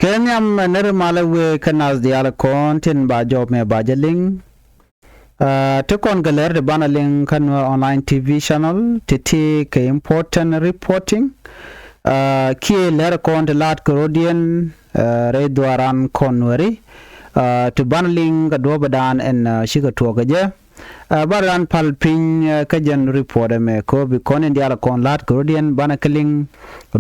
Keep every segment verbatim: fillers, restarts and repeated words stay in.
Kɛ nhiam ɛ nɛr malɛ wëë kä nath diaal kɔn tin ba jɔɔp mɛ ba jɛ liŋ. Ɛ, ti kɔn kɛ lɛr ti banɛ liŋ kä Nuer Online T V channel ti ti kɛ important reporting. Ɛ, kiɛ lɛr kɔn ti laat kɛ rɔ̱diɛn, ɛ, rɛy dhuaaran kɔn Nuɛri. Ɛ, ti banɛ liŋ kɛ duɔ̱ɔ̱pädan ɛn, ɛ, cikɛ tuɔɔk kɛ jɛ. Ɛ, banɛ ran pal piny, ɛ, kä jɛn report ɛmɛ kɛ ɣöö bi kɔn in diaal kɔn la̱t kɛ rɔ̱diɛn banɛ kɛ liŋ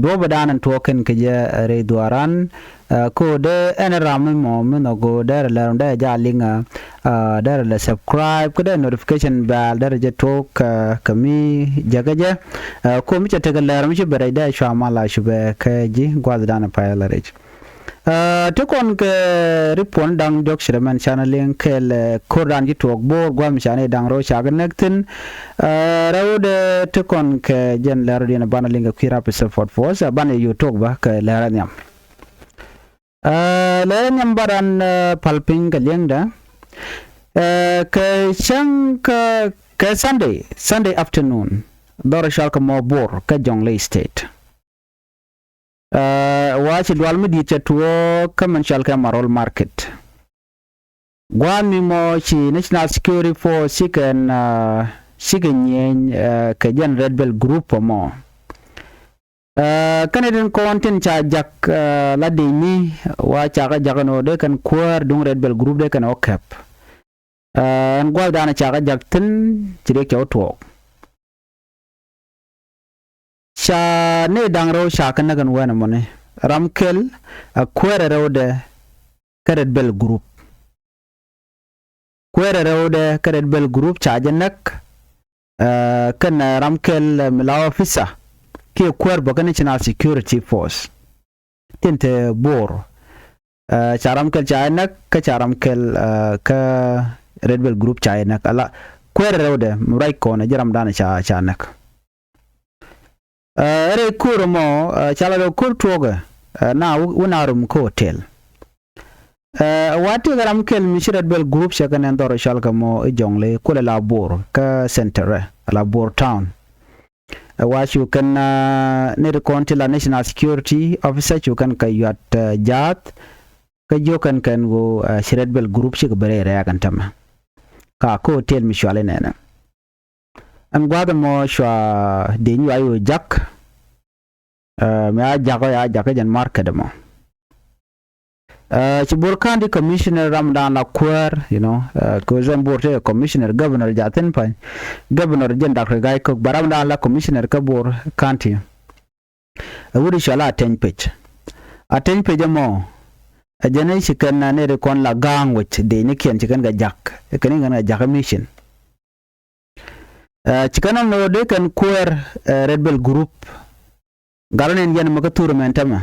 duɔ̱ɔ̱pädan in tuɔɔk kɛn kɛ jɛ, ɛ, rɛy dhuaaran. Ɛ, kɛ ɣöö dee ɛn ram mi mɔ mi nhɔk ɣöö derɛ lɛ ram derɛ jɛ a liŋ, ɛ, derɛ lɛ subscribe kä dee notification bell derɛ jɛ tuɔɔk, ɛ, kɛ mi jäkä jɛ. Ɛ, kɛ ɣöö mi cɛ tekɛ lɛ ram mi ci bɛ rɛy dee cua mal a cupɛ kɛ ji̱ gua̱thdan pay la rɛc. Ɛ, ti kɔn kɛ report da̱ŋ diɔ̱k ci rɛ mɛn canɛ liŋ kɛɛl, ɛ, ko̱rdan ci tuɔɔk Bor gua̱a̱th mi canɛ da̱ŋ rɛw cakɛ näk thi̱n. Ɛ, rɛwdɛ ti kɔn kɛ jɛn lɛr rɔ̱diɛn banɛ liŋ kɛ kui̱ Rapid Support Force, ɛ, banɛ yo̱o̱ tuɔɔk bä kɛ lɛr ɛ nhiam. Ɛ, lɛr ɛ nhiam banɛ, ɛ, pal piny kɛ liɛŋdɛ. Ɛ, kɛ cäŋ kä, kɛ Sunday, Sunday afternoon, dhɔr cɔal kɛ mɔ Bor kä Jonglei State. Ɛ, wa ci dual mi di̱i̱t cɛ tuɔɔk kä min cɔal kɛ Marol Market. Gua̱a̱th mi mɔ ci National Security Force cikɛ, ɛ, cikɛ nyieny, ɛ, kɛ jɛn Red Belt Group mɔ. Ɛ, kɛnɛ tin kɔn tin ca jak, ɛ, la dec ni wa cakɛ jak ni ɣöö dee kɛn kuäär duŋ Red Belt Group dee kɛn ɣä kɛp. Ɛ, ɛn gua̱thdan cakɛ jak thi̱n ci riɛk cɛ wä tuɔɔk. Ca nɛy da̱ŋ rɛw ca kɛ näk ɛn wɛn ɛmɔni. Ram kɛl a kuäärɛ rɛwdɛ kä Red Belt Group. Kuäärɛ rɛwdɛ kä Red Belt Group ca jɛ näk, ɛ, kɛn, ɛ, ram kɛl, ɛ, mi la officer kiɛ kuäär bä kä National Security Force. Tin te Bor. Ɛ, ca ram kɛl ca jɛ näk, kä ca ram kɛl, ɛ, kä Red Belt Group ca jɛ näk. Ala kuäärɛ rɛwdɛ mi ruac kɔn ɛ ji̱ ramdan ca, ca näk. Ɛ, rɛy ko̱r ɛmɔ, ɛ, ca la rɛy ko̱r tuɔɔkɛ, ɛ, na wä, wä na rum kä hotel. Ɛ, wa tëëkɛ ram kɛl mi ci Red Belt Group cɛ kɛn ɛn dhɔr cɔal kɛ mɔ i̱ Jonglei kulɛ la Bor kä center ɛ, la Bor town. Ɛ, wa cu kɛn, ɛ, nɛy ti kɔn ti la National Security Officer cu kɛn kɛ yuat, ɛ, jaath. Kä jiök kɛn kɛn ɣöö, ɛ, ci Red Belt Group cikɛ ben rɛy rɛ̈ɛ̈k ɛn tämɛ. Ka kä hotel mi cɔal i̱ nɛnɛ. Ɛn gua̱a̱th ɛmɔ cua dee nyuac ɣöö jak. Ɛ, mi a jak ɔ ya jak kä jɛn market ɛmɔ. Ɛ, ci Bor County Commissioner ramdan la kuäär, you know, ɛ, kɛ ɣöö Bor tëë commissioner, governor jaathin pa̱ny. Governor jɛn Doctor Gai Kok, bɛ ramdan la commissioner kä Bor County. Ɛ wut i̱ cɔal Ateny Pec. Ateny Pec ɛmɔ, ɛ jɛn i̱ ci kɛn, ɛ, nɛy ti kɔn la ga̱a̱ŋ wec dee ni kiɛn ci kɛn kɛ jak. Ɛ kɛn i̱ kɛn kɛ jak ɛ mission. Ɛ, ci kɛn ɔn ɣöö dee kɛn kuäär, ɛ, Red Belt Group. Gat ɔ nɛn yɛn mɛ kä thur mɛn tämɛ.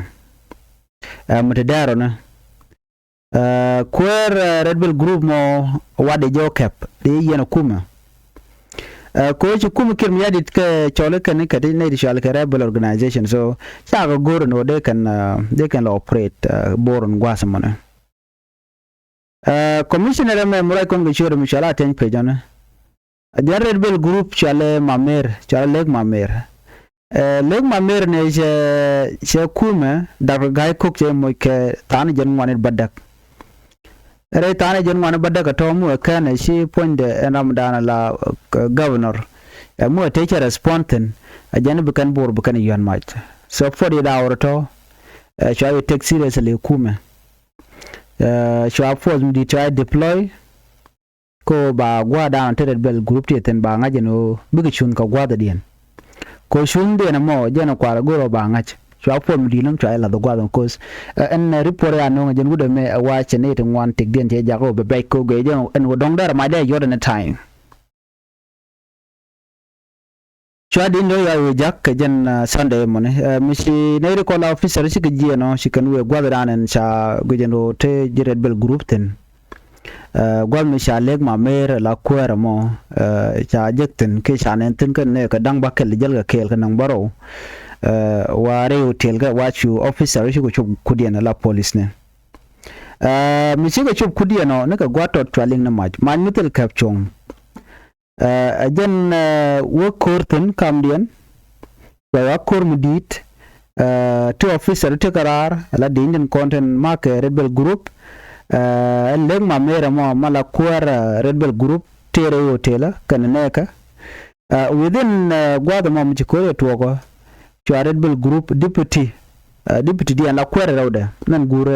Ɛ, mɛ te dɛɛr ɔ ni. Ɛ, kuäär, ɛ, Red Belt Group mɔ wa dee jɛ ɔ kɛp dee yɛn ɔ kumɛ. Ɛ, kɛ ɣöö ci kumɛ Kiir Mayardit kɛ cɔl i̱ kɛn i̱ kɛ ti nɛy ti cɔal kɛ rebel organization. So cakɛ go̱o̱r ɛn ɣöö dee kɛn, ɛ, dee kɛn la operate, ɛ, Bor ɛn gua̱a̱th ɛmɔni. Ɛ, commissioner ɛmɛ mi ruac kɔn kɛ ciöt ɛmɛ cɔal Ateny Pec ɔni. Ɛ jɛn Red Belt Group cɔalɛ Mamer, cɔalɛ Lek Mamer. Ɛ, Lek Mamer ni cɛ, cɛ kumɛ Doctor Gai Kok cɛ moc kɛ tha̱a̱ŋ jiɛn ŋuan i̱ bädäk. Rɛy tha̱a̱ŋ jiɛn ŋuan i̱ bädäk ɛ tɔ̱ mi wee kɛn ɛ ci puɔ̱nydɛ ɛn ramdan la, ɛ, governor. Ɛ mi wee tëë cɛ respond thi̱n. Ɛ jɛn bi kɛn Bor bi kɛn yuan mac. So forty eight hour ɛ tɔ̱, ɛ, cua yɛ take seriously kumɛ. Ɛ, cua force mi di̱i̱t cua yɛ deploy. Ko ba gua̱a̱th dan te Red Belt Group ti thi̱n ba ŋa̱c ɛn ɣöö bikɛ cuŋ kɛ gua̱a̱thdiɛn. Ko cuŋdiɛn ɛmɔ jɛn ɛ kua̱r ɛ go̱r ɣöö ba ŋa̱c. Cua puɔl mi di̱i̱t lɔ̱ŋ cua jɛ la̱th ɛ gua̱a̱th ɛn ko̱th. Ɛ, ɛn, ɛ, report ya nöŋ ɛ jɛn wut ɛmɛ ɛ wa cɛ nɛy ti ŋuan tëkdiɛn cɛ jak ɣöö bɛ bɛc ko guic jɛn ɛn ɣöö dɔ̱ŋ dɛr ɛ mac dee ɛ yɔt ɛn ɛ time. Cua di̱n do̱ ya wee jak kɛ jɛn, ɛ, Sunday mɔni. Ɛ, mi ci nɛy ri kɔn la officer ci kɛ jiɛn ɔ ci kɛn wee gua̱th dan ɛn ca guic ɛn ɣöö te ji̱ Red Belt Group thi̱n. Ɛ, gua̱th mi ca Lek Mamer la kuäär ɛmɔ, ɛ, ca jek thi̱n kiɛ ca nɛn thi̱n kɛn nɛ kɛ da̱ŋ ba kɛl jäl kɛ kɛɛl kɛ naŋ bärɔw. Ɛ, wa rɛy hotel kɛ wa cu officer ci kɛ cop kudiɛn la police ni. Ɛ, mi ci kɛ cop kudiɛn ɔ ni kɛ gua̱th tɔt cua liŋ ni mac. Mac mi thil kɛp cuɔ̱ŋ. Ɛ, ɛ jɛn, ɛ, wä ko̱r thi̱n kamdiɛn. Cua wä ko̱r mi di̱i̱t. Ti officer ti kɛ raar la di̱i̱n tin kɔn tin makɛ Red Belt Group. Ɛ lek ma merɛ mɔ ma la kuäär Red Belt Group tëërɛ hotel kɛnɛ nɛɛkɛ. Within gua̱a̱th ɛmɔ mi ci ko̱r yɛ tuɔɔkä cua Red Belt Group deputy, deputy diɛn la kuäär rɛwdɛ mɛn guur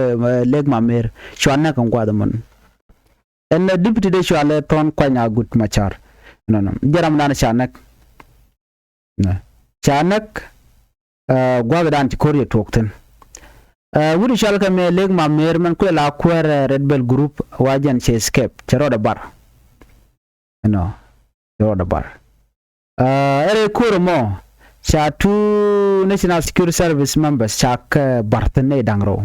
lek ma mer cua nɛk ɛn gua̱a̱th ɛmɔn. Ɛn deputy dee cua lɛ thɔn kuany a gut ma car nɔnɔ jɛ ram dan ca nɛk. Ca näk gua̱thdan ci ko̱r yɛ tuɔɔk thi̱n. Wut i̱ cɔal kɛ mëë lek ma mëër mɛn kuɛ la kuäär Red Belt Group wa jɛn cɛ escape cɛ rɔɔdɛ bar. Ɛnɔ cɛ rɔɔdɛ bar. Ɛ rɛy ko̱r ɛmɔ ca two National Security Service members ca kɛ bar thi̱n nɛy da̱ŋ rɛw.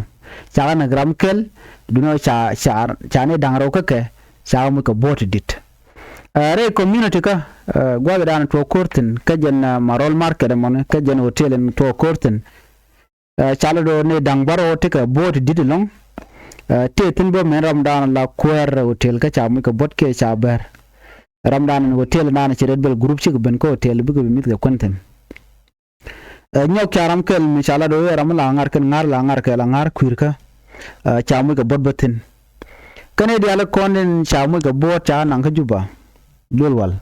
Ca kɛ näk ram kɛl dunɔ ca ca ca nɛy da̱ŋ rɛw kä kɛ ca kɛ muc kɛ bo̱o̱t di̱t. Rɛy community kä gua̱thdan tuɔɔk ko̱r thi̱n kä jɛn Marol market ɛmɔni kä jɛn hotel in tuɔɔk ko̱r thi̱n. Ca lɛ do̱r ni da̱ŋ bärɔw tekɛ bo̱o̱t di̱t ɛlɔ̱ŋ. Tëë thi̱n bä mɛn ramdan la kuäär hotel kä ca muc kɛ bo̱o̱t kiɛ ca bär. Ramdan in hotel nan ci Red Belt Group cikɛ ben kä hotel bikɛ bi mi̱th kɛ kuän thi̱n. Nyɔk ca ram kɛl mi ca lat ɣöö ram mi la ŋa̱r kɛn ŋa̱r la ŋa̱r kɛ la ŋa̱r kui̱rkä. Ca muc kɛ bo̱t bä thi̱n. Kɛn i̱ diaal kɔn in ca muc kɛ bo̱o̱t ca naŋ kä Juba duel wal.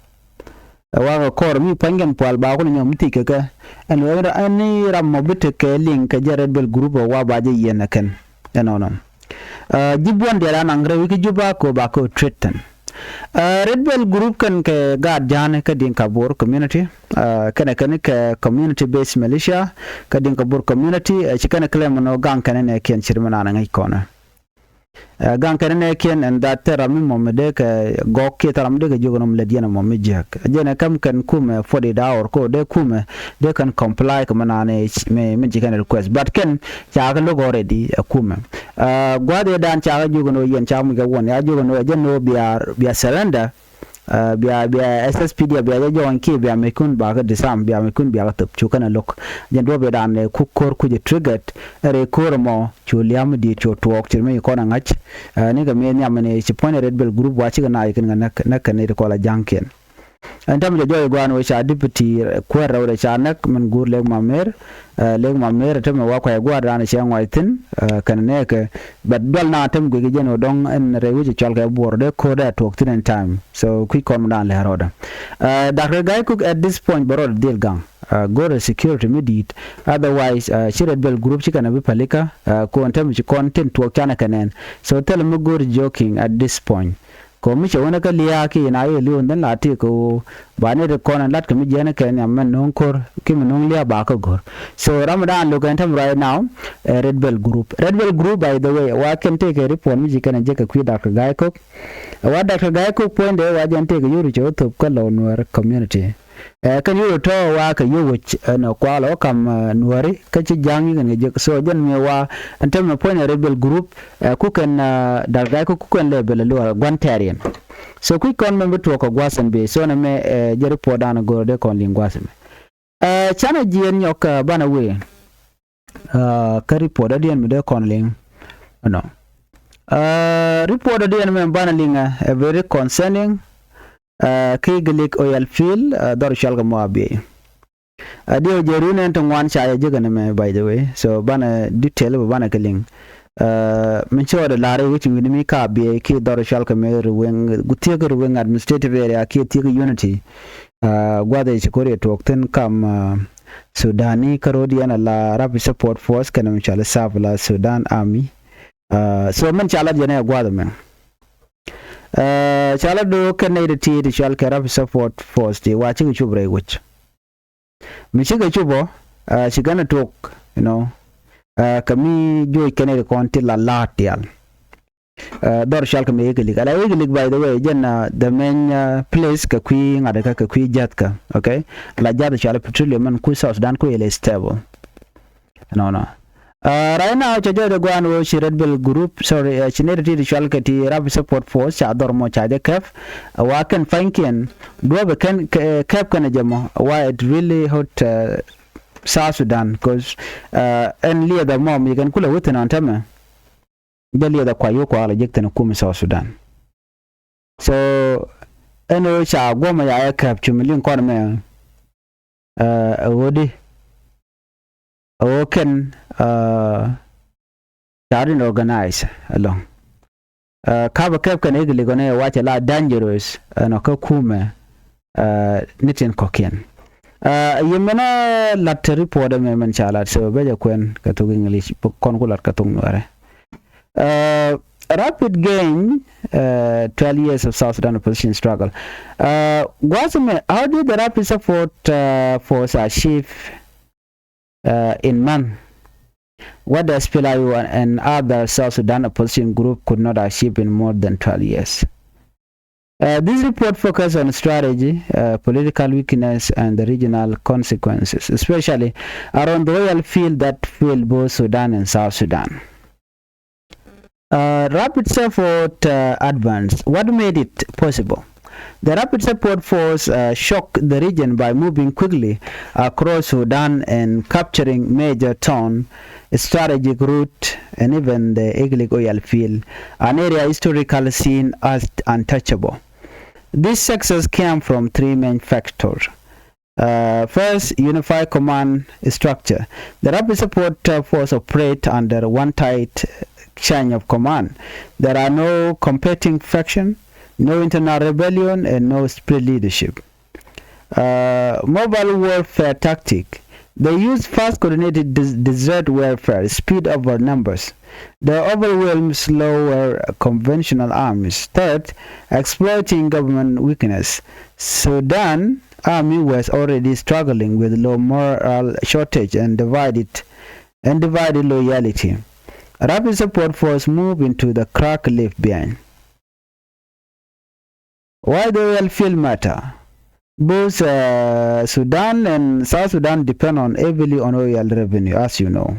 Ɛ wakɛ kɔr mi pua̱nykɛn pual ba kun nyɔk mi thiec kɛ kɛ ɛn ɣöö ɛn i̱ ram mɔ bi tekɛ liŋ kɛ jɛ Red Belt Group ɛ wa ba jɛ yiɛn ɛ kɛn ɛnɔnɔ. Ji̱ buɔ̱n diaal anaŋ rɛw i̱ kä Juba kɛ ɣöö ba kɛ ɣöö treat thi̱n. Red Belt Group kɛn kɛ gaat ja̱a̱ni kä Dinka Bor community. Kɛnɛ kɛn kɛ community based militia kä Dinka Bor community. Ci kɛn claim nɔ gaŋ kɛn nɛ kiɛn ci ri mi naan ŋäc kɔnɛ. Gaŋ kɛn nɛ kiɛn ɛn that thil ram mi mɔmi dee kɛ gɔk kiɛ thil ram mi dee kɛ jiök nɔm lät yɛn mɔmi jiäk jɛn ɛ käm kɛn kumɛ forty eight hour ko dee kumɛ dee kɛn comply kɛ mi naan mi ci kɛn request but kɛn ca kɛ lo̱k already ɛ kumɛ. Gua̱a̱th yɛ dan ca kɛ jiök nɔ yɛn ca muc kɛ wuɔn ya jiök nɔ ɛ jɛn nɔ bia bia surrender. Bia bia S S P D F bia jɛ jɔɔny kiɛ bia mec kun ba kä disarm bia mec kun bia kä thöp cu kɛn ɛ lo̱k. Jɛn duɔ̱p yɛ dan ɛ kuk ko̱r kucɛ triggered. Ɛ rɛy ko̱r ɛmɔ cu lia̱a̱m mi di̱i̱t cu tuɔɔk ci ri mi kɔn ɛ ŋa̱c. Ni kɛ mëë nhiam ni ci puɔ̱ny ɛ Red Belt Group wa cikɛ naac kɛn kɛ näk näk kɛn ni ti kɔl a ja̱ŋkiɛn. Ɛn täämɛ jɛ jɔɔc ɛ gua̱a̱n wee ca deputy kuäär rɛwdɛ ca näk min guur lek ma mer. Lek ma mer ɛ täämɛ wa kuay gua̱a̱r dan cɛ ŋuac thi̱n. Kɛn nɛɛkɛ but dual na täämɛ guic kɛ jɛn ɣöö dɔ̱ŋ ɛn rɛy wec ɛ cɔal kɛ buɔr dee ko̱r dee a tuɔɔk thi̱n ɛn time. So kui̱c kɔn mi dan lɛ rɔɔdɛ. Doctor Gai Kok at this point bɛ rɔɔdɛ dhil gaŋ. Go̱rɛ security mi di̱i̱t. Otherwise ci Red Belt Group ci kɛn a bi pälikä. Kɔn täämɛ ci kɔn tin tuɔɔk canɛ kɛ nɛn. So thilɛ mi go̱r joking at this point. Kɔ mi cɛ wänä kä lia̱a̱ ki na yɛ li̱w ɛn dhɛn la tëëk kɛ ɣöö ba ni ri kɔn ɛn lat kɛ mi jiɛn kɛ nhiam mɛn no̱o̱ŋ ko̱r ki mi no̱o̱ŋ lia̱a̱ ba kä go̱r. So ram mi daan lo̱k ɛn täämɛ right now. Ɛ Red Belt Group Red Belt Group by the way wa kɛn tëëk kɛ report mi ci kɛn ɛ jek kɛ kui̱ Doctor Gai Kok. Ɛ wa Doctor Gai Kok puɔ̱nydɛ wa jɛn tëëk kɛ yur cɛ wä thop kä Lɔw Nuɛr community. Ɛ kɛn yio̱w tɔ̱ wa kɛ yio̱w wec ɛn kualɛ wä kam nuääri kä ci ja̱ŋ yikɛn kɛ jek so jɛn mi wa ɛn täämɛ puɔ̱ny ɛ Red Belt Group. Ɛ kukɛn Doctor Gai Kok kukɛn lɛ bel ɛ luɔr gua̱n tɛɛriɛn. So kui̱c kɔn mɛ bi tuɔɔk kɛ gua̱th ɛn bee so nɛ mɛ ɛ jɛ report dan go̱r dee kɔn liŋ gua̱th ɛmɛ. Ɛ canɛ jiɛn nyɔk banɛ wee. Kä report dɔ̱diɛn mi dee kɔn liŋ ɛnɔ. Report dɔ̱diɛn mɛ banɛ liŋ ɛ very concerning. Kä Igiliik oil field dhɔr cɔal kɛ Moabiey. Ɛ diɛw jɛ run ɛn ti ŋuan ca jɛ jek ɛn ɛmɛ by the way so banɛ detail bɛ banɛ kɛ liŋ. Min ci ɣɔt ɛ la̱r i̱ wi̱c wi̱ni mi ka biey kiɛ dhɔr cɔal kɛ mi Ruweŋ gu thiek Ruweŋ administrative area kiɛ thiek Unity. Gua̱th ɛ ci ko̱r yɛ tuɔɔk thi̱n kam Sudani kä ro̱d yɛn ɛ la Rapid Support Force kɛnɛ mi cɔal i̱ SAF la Sudan Army. So min ca lat yɛn ɛ gua̱th ɛmɛ. Ca lat do̱ kɛn nɛy ti ti ti cɔal kɛ Rapid Support Force ti wa cikɛ cup rɛy wec. Mi cikɛ cupɔ ci kɛn ɛ tuɔɔk you know. Kɛ mi juɔc kɛn nɛy ti kɔn ti la la̱a̱t diaal. Dhɔr cɔal kɛ mi Igiliik ala Igiliik by the way jɛn the main place kɛ kui̱ ŋa̱t kä kɛ kui̱ ja̱th kä okay. La ja̱th cɔal petroleum mɛn kui̱ South Sudan kui̱ ilɛ stable. Nɔnɔ. Right now cɛ jɔɔc dee gua̱a̱n ɣöö ci Red Belt Group sorry ci nɛy ti ti cɔal kɛ ti Rapid Support Force ca dhɔr mɔ ca jɛ kɛp. Wa kɛn pa̱nykiɛn duɔ̱ɔ̱pɛ kɛn kɛp kɛn ɛ jɛ mɔ wa it really hot. South Sudan cause ɛn liɛth ɛmɔ mi kɛn kulɛ wä thi̱n ɔn täämɛ. Jɛ liɛth ɛ kua yio̱w kua la jek thi̱n ɛ kum South Sudan. So ɛn ɣöö ca guɔ̱mɛ ya ɛ kɛp cu mi liŋ kɔn mɛ ɛ ɣöödi. ɛ ɣöö kɛn ca rin organize ɛlɔ̱ŋ. Kapɛ kɛp kɛn i̱ kɛ likɔnɛ wacɛ la dangerous ɛn ɔ kä kumɛ ni tin kɔ̱kiɛn. Yɛ mɛnɛ lat te report ɛmɛ mɛn ca lat, so bɛ jɛ kuɛn kɛ thok English, kɔn ku lat kɛ thok Nuɛrɛ. Rapid gain, twelve years of South Sudan opposition struggle. Gua̱a̱th ɛmɛ, how did the rapid support force achieve in month what the S P L A U and other South Sudan opposition group could not achieve in more than twelve years? This report focus on strategy, political weakness and the regional consequences, especially around the oil field that fuel both Sudan and South Sudan. Rapid support advance. What made it possible? The rapid support force shocked the region by moving quickly across Sudan and capturing major town, strategic route, and even the Iglig oil field, an area historically seen as untouchable. This success came from three main factors. First, unified command structure. The rapid support force operate under one tight chain of command. There are no competing faction, no internal rebellion, and no split leadership. Mobile warfare tactic. They use fast coordinated desert warfare, speed over numbers. They overwhelm slower conventional armies. Third, exploiting government weakness. Sudan army was already struggling with low moral shortage and divided and divided loyalty. Rapid support force move into the crack left behind. Why the oil field matter? Both Sudan and South Sudan depend on heavily on oil revenue, as you know.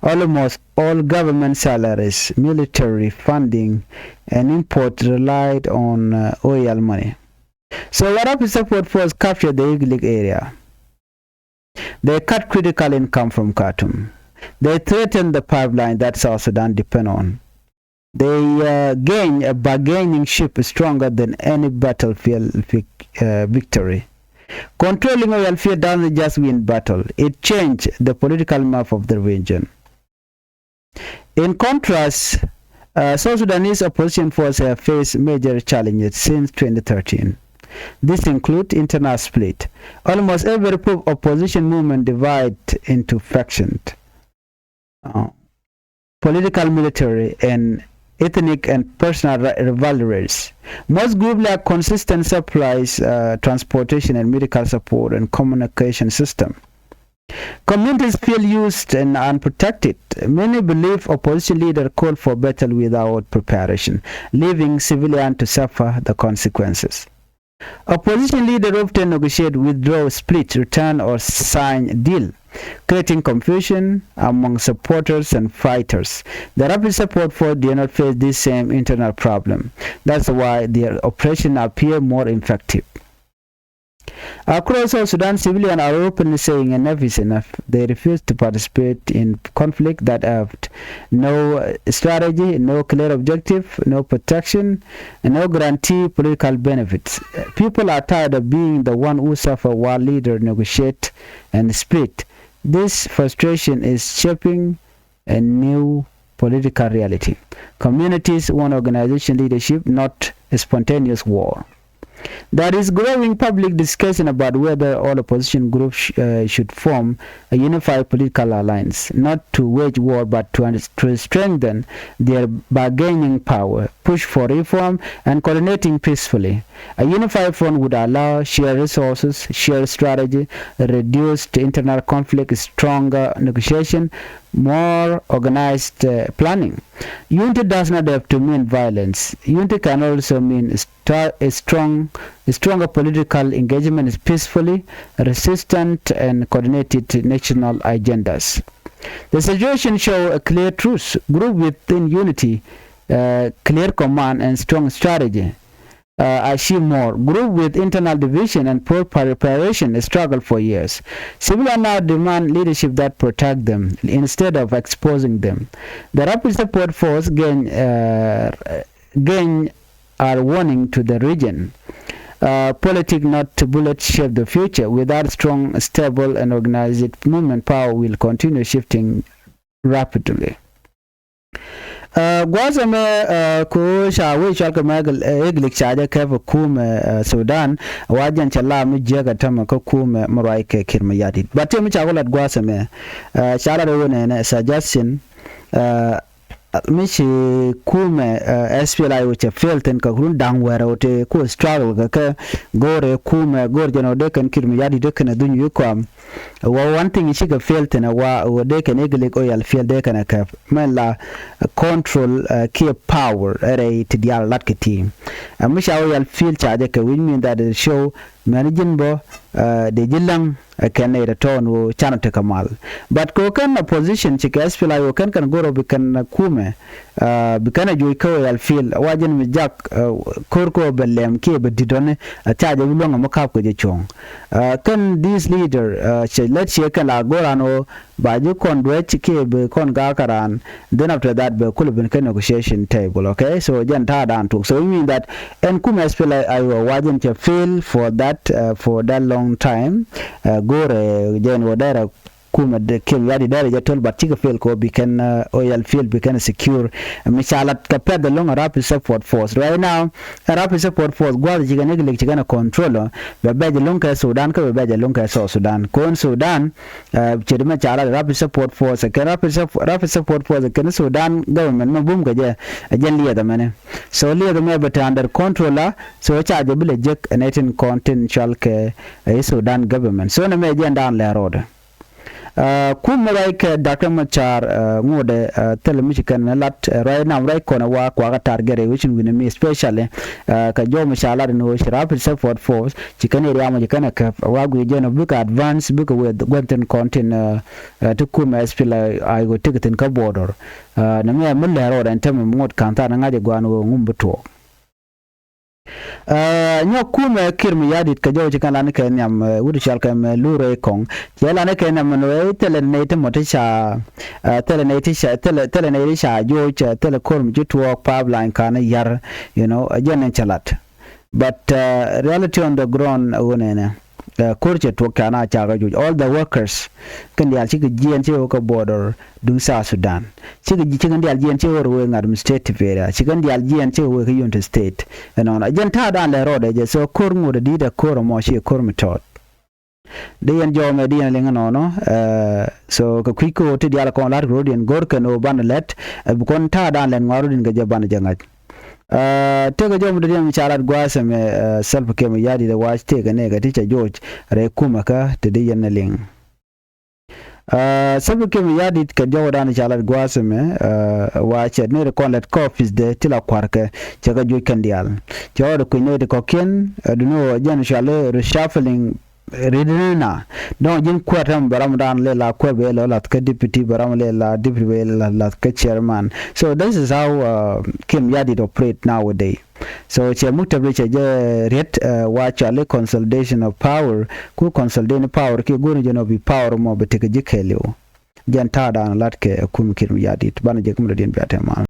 Almost all government salaries, military funding, and import relied on oil money. So what rapid support force capture the Iglig area? They cut critical income from Khartoum. They threaten the pipeline that South Sudan depend on. They gain a bargaining chip stronger than any battlefield victory. Controlling oil field doesn't just win battle, it change the political map of the region. In contrast, South Sudanese opposition forces have faced major challenges since twenty thirteen. This include internal split. Almost every opposition movement divide into factions, political, military, and ethnic and personal rivalries. Most groups lack consistent supplies, transportation and medical support and communication system. Communities feel used and unprotected. Many believe opposition leader call for battle without preparation, leaving civilian to suffer the consequences. Opposition leader often negotiate, withdraw, split, return or sign deal, creating confusion among supporters and fighters. The rapid support force did not face this same internal problem. That's why their operation appear more effective. Across South Sudan, civilians are openly saying enough is enough. They refuse to participate in conflict that have no strategy, no clear objective, no protection, and no guarantee political benefits. People are tired of being the one who suffer while leaders negotiate and split. This frustration is shaping a new political reality. Communities want organization leadership, not a spontaneous war. There is growing public discussion about whether all opposition groups sh- uh, should form a unified political alliance, not to wage war but to, to strengthen their bargaining power, push for reform, and coordinating peacefully. A unified front would allow shared resources, shared strategy, reduced internal conflict, stronger negotiation, more organized uh, planning. Unity does not have to mean violence. Unity can also mean st- a strong, a stronger political engagement, peacefully, resistant, and coordinated national agendas. The situation show a clear truth. Group within unity, uh, clear command, and strong strategy uh, achieve more. Group with internal division and poor preparation struggle for years. Civilians now demand leadership that protect them instead of exposing them. The rapid support force gain, uh, gain are warning to the region. Uh, politics not bullet shape the future. Without strong, stable and organized movement, power will continue shifting rapidly. Uh, gua̱a̱th ɛmɛ, uh, ku ca wee cɔal kɛ mɛ, uh, Iglik ca jɛ kɛp kumɛ, uh, Sudan. Wa jɛn cɛ la mi jiäk ɛ tämɛ kä kumɛ mi ruac kɛ Kiir Mayardit. But tëë mi ca ku lat gua̱a̱th ɛmɛ, uh, ca lat ɛ wä nɛnɛ suggestion, uh, mi ci kumɛ, uh, S P L A I O cɛ fail thi̱n kɛ run da̱ŋ wäärä wä tëë ku struggle kɛ kɛ go̱o̱rɛ kumɛ go̱o̱r jɛn wä dee kɛn Kiir Mayardit dee kɛn ɛ dhuny wi̱i̱ kɔam. Wa one thing cikɛ fail thi̱n ɛ wa wä dee kɛn Iglik Oil Field dee kɛn ɛ kɛp mɛn la control, uh, kiɛ power ɛ rɛy ti diaal lat kɛ ti. Ɛ mi ca Oil Field ca jɛ kɛ, which mean that it show mɛn ji̱n bä, uh, dee ji̱ läŋ ɛ kɛn nɛy tɔ̱tɔ̱ ni wä canɛ tekɛ mal. But kɛ wä kɛn opposition cikɛ S P L A I O kɛn kɛn go̱r ɔ bi kɛn kumɛ, uh, bi kɛn a juɔc kä Oil Field wa jɛn mi jak, uh, ko̱r kä bɛ lɛm kiɛ bɛ di̱t ɔni a ca jɛ bi luäŋ a mi kap kɛ jɛ cuɔ̱ŋ. Uh, kɛn this leader, uh, cɛ lät ciɛ kɛn la go̱r an ɣöö ba ji̱ kɔn duec kiɛ bi kɔn gaak a raan. Then after that bɛ kulɛ ben kä negotiation table, okay? So jɛn ta̱a̱ dan tuk. So it mean that ɛn kumɛ S P L A I O wa jɛn cɛ fail for that, uh, for that long time. Uh, go̱rɛ jɛn wä dɛrɛ kumɛ de Kiir Mayardit dɛrɛ jɛ töl, but cikɛ fail kɛ wä bi kɛn, uh, Oil Field bi kɛn secure. Mi ca lat kɛ pɛth ɛlɔ̱ŋ a Rapid Support Force. Right now, a Rapid Support Force gua̱th cikɛ ni Iglik cikɛ ni control, uh, bɛ bɛc ɛlɔ̱ŋ kɛ Sudan kä bɛ bɛc ɛlɔ̱ŋ kɛ South Sudan. Kɔn Sudan, uh, cɛ di mɛ ca lat Rapid Support Force, kɛn Rapid Sup-, Rapid Support Force kɛn Sudan government mɛ bum kɛ jɛ, ɛ jɛn liɛth ɛmɛni. So liɛth ɛmɛ bɛ te under control la, so ca jɛ bi lɛ jek ɛ nɛy tin kɔn tin cual kɛ, uh, Sudan government. So nɛ mɛ jɛn dan lɛ road. Uh, kum mi ruac kɛ Doctor Machar, uh, ŋotdɛ, uh, thilɛ mi ci kɛn ni lat, uh, ruac nam ruac kɔn ɛ wa kuakä target ɛ wecin wi̱n mi especially, uh, kɛ jɔw mi ca lat ni wec Rapid Support Force ci kɛn area mɔ ci kɛn ɛ kɛp wa guic jɛn ɔ bikɛ advance bikɛ weth gua̱n thin kɔn tin, uh, uh, ti kum S P L A I O tekɛ thin kä border. Uh, ni mi ɛ mi lɛr rɔɔd ɛn tämɛ mi ŋot ka̱n tha̱a̱n ŋa̱c ɛ gua̱n wä ŋum bi tuɔɔk. Uh, nyɔk kumɛ Kiir Mayardit kɛ jɔw ci kɛn lani kɛ nhiam, uh, wut cɔal kɛ mɛ Lur Ekɔŋ. Cɛ lani kɛ nhiam mɛn wee thilɛ nɛy ti mɔ ti ca, uh, thilɛ nɛy ti ca, thilɛ, thilɛ nɛy ti ca joc, uh, thilɛ ko̱r mi ci tuɔɔk pipeline ka̱n yar, you know, uh, jɛn ni cɛ lat. But, uh, reality on the ground, uh, wunɛnɛ. Uh, ko̱r cɛ tuɔk ca na ca kɛ juc. All the workers kɛn diaal cikɛ jiɛɛn cikɛ wä kä border duŋ South Sudan. Cikɛ, cikɛ diaal jiɛɛn cikɛ wä rɛ wee ŋa̱t administrative area. Cikɛ diaal jiɛɛn cikɛ wee kä Unity State. Ɛnɔnɔ jɛn ta̱a̱ dan lɛ rɔɔdɛ jɛ, so ko̱r ŋot ɛ di̱t ɛ ko̱r ɛmɔ ci ko̱r mi tɔɔt. Di yɛn jɔw mɛ di yɛn liŋ ɛnɔnɔ. Uh, so kɛ kui̱ ko̱r ti diaal kɔn la̱t kɛ rɔɔd yɛn go̱r kɛn ɣöö banɛ lɛt, uh, bi kɔn ta̱a̱ dan lɛt ŋuan rɔɔd yɛn kɛ jɛ banɛ jɛ ŋa̱c. Uh, tekɛ jɔw mi dee diɛn mi ca lat gua̱a̱th ɛmɛ, uh, Salva Kiir Mayardit ɛ wac tekɛ nɛɛkɛ ti ca joc rɛy kumɛ kä te di yɛn ni liŋ. Uh, Salva Kiir Mayardit kɛ jɔw dan ca lat gua̱a̱th ɛmɛ, uh, wac ɛ nɛɛri kɔn lɛt kɔpis dee ti la kua̱rkɛ cɛ kɛ joc kɛn diaal. Cɛ ɣɔt kui̱ nɛɛri kɔ̱kiɛn, uh, duni ɣöö jɛn cuali reshuffling. Ri di ni na dɔ̱ŋ ji̱n kuäär tɛm bɛ ram dan lɛ la kuäär bɛ lɛ lath kä deputy, bɛ ram lɛ la deputy bɛ lɛ lath kä chairman. So this is how, uh, Kiir Mayardit operate nowadays. So cɛ muktab cɛ jɛ riet, uh, wa cɔali consolidation of power. Ku consolidation power kiɛ go̱o̱r ni jɛn ɔ bi power mɔ bɛ tekɛ ji̱ kɛɛliw. Jɛn ta̱a̱ dan lat kɛ kum Kiir Mayardit banɛ jɛ kum dɔ̱diɛn bia tɛm man.